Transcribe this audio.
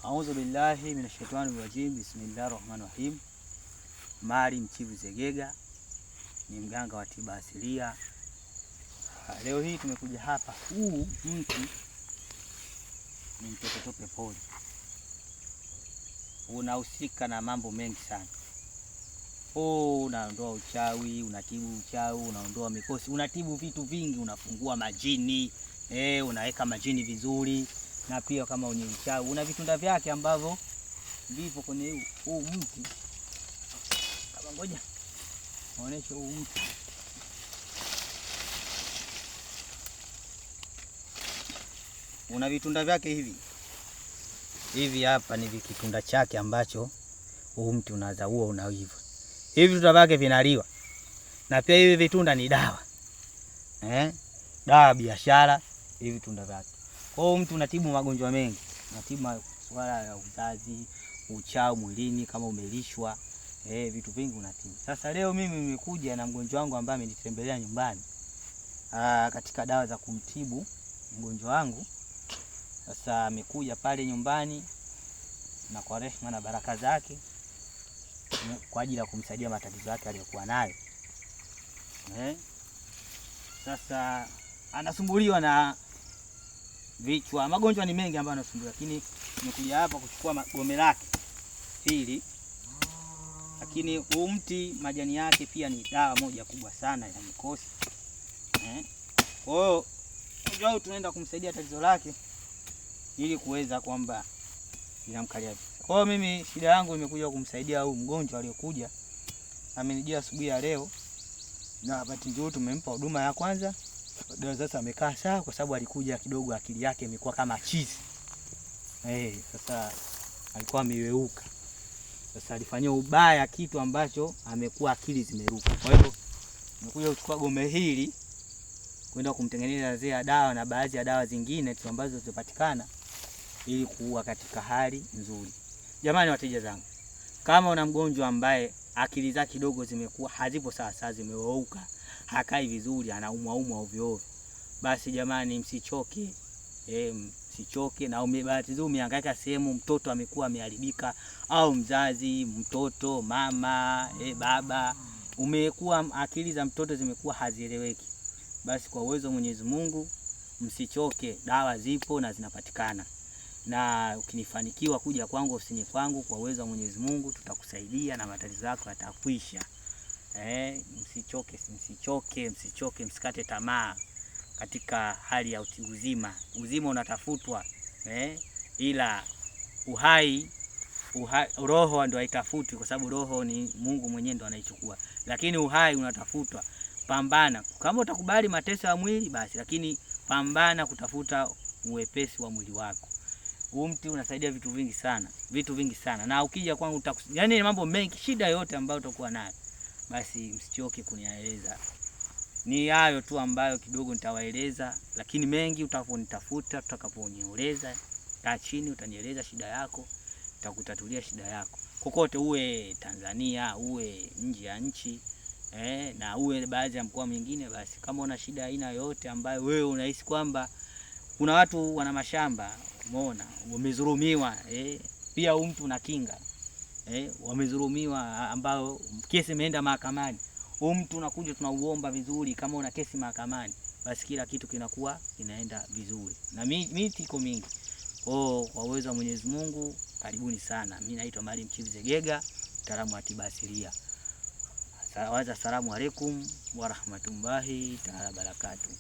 A'udhu billahi minashaitani rajim. Bismillahir rahmanir rahim. Maalim Chifu Zegega ni mganga wa tiba asilia. Leo hii tumekuja hapa. Huu mti ni mtopetope pori, unahusika na mambo mengi sana. Huu unaondoa uchawi, unatibu uchawi, unaondoa mikosi, unatibu vitu vingi, unafungua majini, unaweka majini vizuri, na pia kama unye uchawi una vitunda vyake ambavyo vipo kwenye huu mti. Kama ngoja naonesha huu mti. Una vitunda vyake hivi. Hivi hapa ni kitunda chake ambacho huu mti unaza huo unaiva. Hivi vitunda vyake vinaliwa. Na pia hivi vitunda ni dawa. Dawa biashara hivi vitunda vyake. Kwa hiyo mtu unatibu magonjwa mengi. Unatibu masuala ya uzazi, uchawi mwilini kama umelishwa, vitu vingi unatibu. Sasa leo mimi nimekuja na mgonjwa wangu ambaye amenitembelea nyumbani. Katika dawa za kumtibu mgonjwa wangu. Sasa amekuja pale nyumbani na kwa rehema na baraka zake kwa ajili ya kumsaidia matatizo yake aliyokuwa nayo. Sasa anasumbuliwa na vichwa, magonjwa ni mengi ambayo anasumbuliwa, lakini nimekuja hapa kuchukua gome lake hili. Lakini huu mti majani yake pia ni dawa moja kubwa sana ya mikosi. Kwa hiyo mgonjwa tunaenda kumsaidia tatizo lake ili kuweza kwamba inamkalia. Kwa hiyo mimi shida yangu imekuja kumsaidia huyu mgonjwa aliyokuja. Amenijia asubuhi ya leo na bahati nzuri tumempa huduma ya kwanza. Ndio sasa amekaa sawa kwa sababu alikuja kidogo akili yake imekuwa kama chizi. Sasa alikuwa ameweuka. Sasa alifanyia ubaya kitu ambacho amekuwa akili zimeruka. Kwa hiyo nimekuja kuchukua gome hili kwenda kumtengenezea zile dawa na baadhi ya dawa zingine tu ambazo zitapatikana ili kuua katika hali nzuri. Jamani wateja zangu, kama una mgonjwa ambaye akili zake kidogo zimekuwa hazipo sawa sawa, zimeweuka, hakai vizuri, anaumwa umwa ovyo ovyo, basi jamani msichoke. Msichoke. Na bahati nzuri umehangaika sehemu mtoto amekuwa ameharibika, au mzazi, mtoto, mama, baba, umekuwa akili za mtoto zimekuwa hazieleweki, basi kwa uwezo wa Mwenyezi Mungu msichoke, dawa zipo na zinapatikana. Na ukinifanikiwa kuja kwangu ofisini kwangu, kwa uwezo wa Mwenyezi Mungu tutakusaidia na matatizo yako yatakwisha. Msichoke, msichoke, msichoke, msikate tamaa katika hali ya uzima. Uzima unatafutwa, ila uhai, roho ndio haitafutwi kwa sababu roho ni Mungu mwenyewe ndio anaichukua. Lakini uhai unatafutwa. Pambana. Kama utakubali mateso ya mwili basi, lakini pambana kutafuta uwepesi wa mwili wako. Huu mti unasaidia vitu vingi sana, vitu vingi sana. Na ukija kwangu yani mambo mengi, shida yote ambayo utakuwa nayo, basi msichoke kunieleza. Ni hayo tu ambayo kidogo nitawaeleza, lakini mengi utakaponitafuta, utakaponieleza, kaa chini utanieleza shida yako, nitakutatulia shida yako. Kokote uwe Tanzania, uwe nje ya nchi, na uwe baadhi ya mkoa mwingine, basi kama una shida aina yoyote ambayo wewe unahisi kwamba kuna watu wana mashamba, umeona, wamedhulumiwa, pia huyu mtu una kinga, wamedhulumiwa ambao kesi imeenda mahakamani. Huyu mtu unakuja tunauomba vizuri, kama una kesi mahakamani, basi kila kitu kinakuwa kinaenda vizuri. Na miti iko mingi. Kwa uwezo wa Mwenyezi Mungu, karibuni sana. Mimi naitwa Maalim Chifu Zegega, mtaalamu wa tiba asilia. Salamu alaikum wa rahmatullahi taala barakatuh.